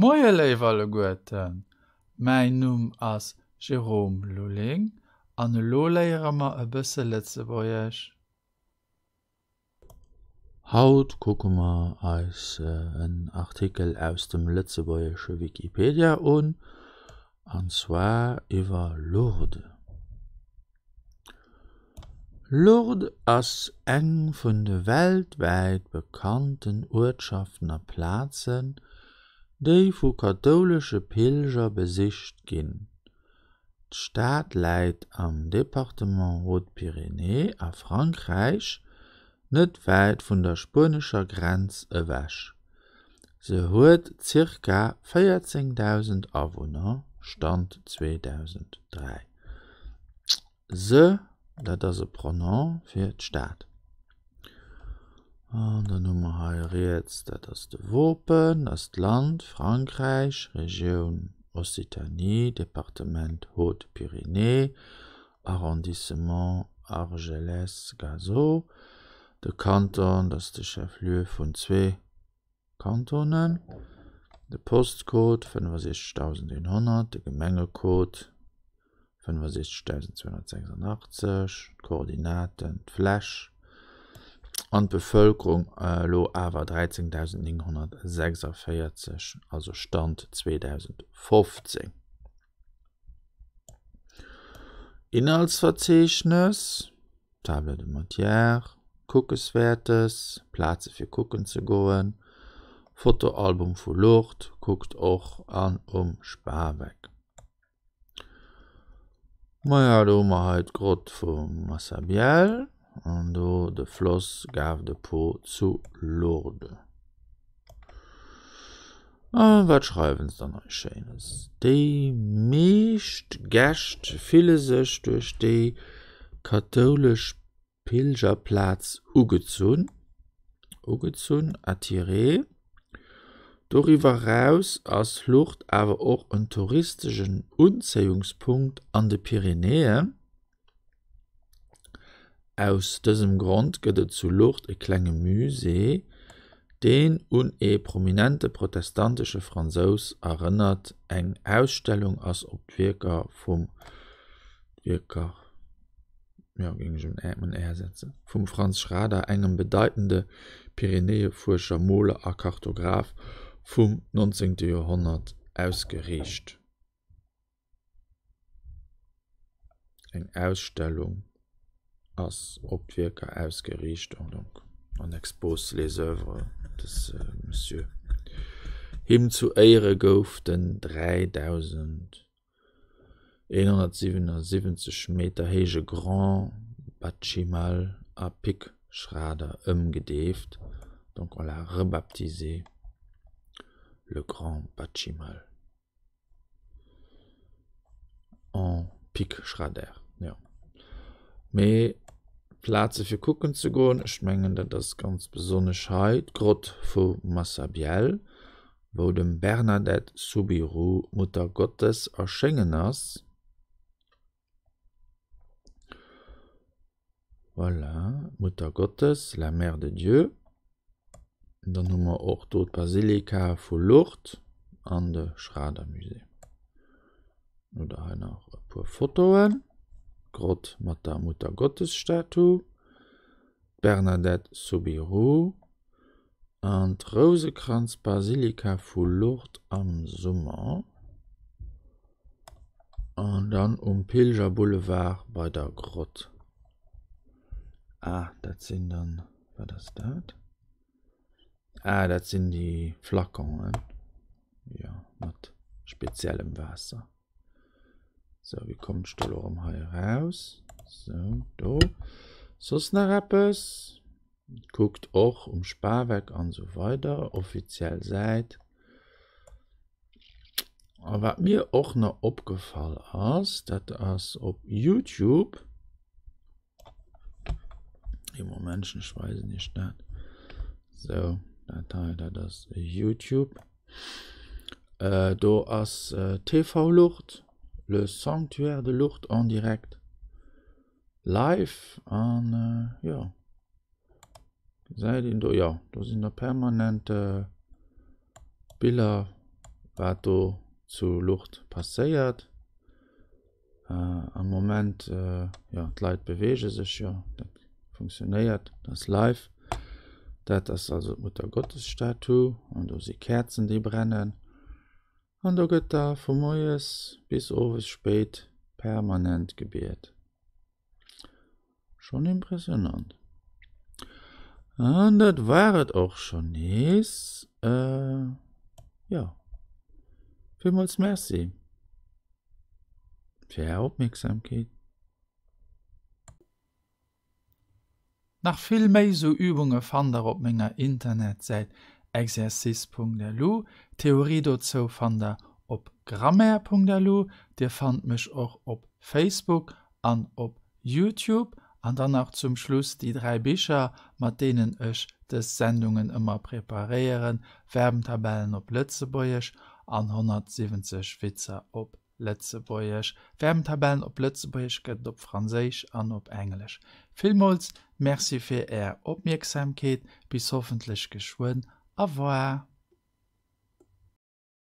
Moie léif alleguerten, mäin Numm ass Jérôme Lulling an elo léiere mer e bësse Lëtzebuergesch. Haut kucke mer eis en Artikel aus dem lëtzebuergesche Wikipedia un, an zwar iwwer Lourdes. Lourdes ass eng vun de weltwäit bekannten Uertschaften a Plazen, déi vu kathoulesche Pilger besicht ginn. D'Stad läit am Departement Hautes-Pyrénées a Frankräich, net wäit vun der spuenescher Grenz ewech. Se huet zirka 14.000 Awunner, Stand 2003. Se, dat ass e Pronom fir d'Stad. An dann hu mer hei riets, dat ass de Wopen, dat ass d'Land, Frankräich, Regioun Occitanie, Departement Hautes-Pyrénées, Arrondissement Argelès-Gazost, de Kanton, dat ass de Chef-lieu vun zwee Kantonen, de Postcode 65100, de Gemengecode 65286, d'Koordinaten, d'Fläch an d'Bevëlkerung elo awer 13.946, also Stand 2015. Inhaltsverzeechnes. Table de matières, Kuckeswäertes, Plaze fir kucken ze goen, Fotoalbum vu Lourdes, kuckt och an um Spaweck. Maja do hu mer hei d'Grott vu Massabielle an do de Floss Gave de Pau zu Lourdes. A wat schreiwen se dann hei Schéines? Déi meescht Gäscht fille sech duerch déi kathoulesch Pilgerplaz ugezunn, ugezunn, attiré. Doriwwer eraus ass Lourdes awer och en touristeschen Unzéiungspunkt an de Pyrenäen. Aus dësem Grond gëtt et zu Lourdes e klenge Musée, deen un ee prominente protestantesche Fransous erënnert. Eng Ausstellung ass op d'Wierker vum d'Wierker, jo, géing ech en Ä en R setzen, vum Franz Schrader, engem bedeitende Pyrenäefuerscher, Moler a Kartograph vum 19. Joerhonnert, ausgeriicht. Eng Ausstellung ass op d'Wierker ausgeriicht an donc on expose les oeuvres de ce monsieur. Him zu Éiere gouf den 3.177 Meter héije Grand Bachimal a Pic Schrader ëmgedeeft, donc on l'a rebaptisé le Grand Bachimal. En Pic Schrader, jo. Mee Plaze fir kucken ze goen, ech mengen dat ass ganz besonnesch hei d'Grott vu Massabielle, wou dem Bernadette Soubirous d'Muttergottes erschéngen ass. Voilà, d'Muttergottes, la Mère de Dieu. Dann hu mer och do d'Basilika vu Lourdes an de Schrader-Musée. Oder hei nach e puer Fotoen. D'Grott mat der Muttergottesstatue, d'Bernadette Soubirous an d'Rousekranzbasilika vu Lourdes am Summer. An dann um Pilgerboulevard bei der Grott. Ah, dat sinn dann, wat ass dat? Ah, dat sinn déi Flaconen, jo, mat speziellem Waasser. Sou, wéi kommen ech do elo erëm hei eraus? Sou, do. Soss nach eppes? Kuckt och um Spaweck an esou weider, offiziell Säit. A wat mir och nach opgefall ass, dat ass op Youtube. Ee Momentchen, ech weisen iech dat. Sou, dat hei, dat ass Youtube. Äh, do ass TV Lourdes, le sanctuaire de Lourdes en direct. Live an jo gesäit een do, jo do sinn der permanent Biller. wat do zu Lourdes passéiert. Am Moment, jo, d'Leit beweege sech jo, dat funktionéiert, dat ass live. Dat ass also d'Muttergottesstatue an do si Käerzen, déi brennen. An do gëtt da vu moies bis owes spéit permanent gebiet. Schonn impressionant. An dat war et och schonn nees. Jo, villmools Merci fir Är Opmierksamkeet. Nach vill méi sou Übunge fannt der op menger Internetsäit exercice.lu. D'Theorie dozou fannt der op grammaire.lu. Dir fannt mech och op Facebook an op Youtube. An dann nach zum Schluss déi 3 Bicher, mat deenen ech dës Sendungen ëmmer preparéieren, Verbentabellen op Lëtzebuergesch an 170 Witzer op Lëtzebuergesch. Verbentabellen op Lëtzebuergesch gëtt et op Franséisch an op Englesch. Villmools Merci fir Är Opmierksamkeet. Bis hoffentlech geschwënn. Au revoir.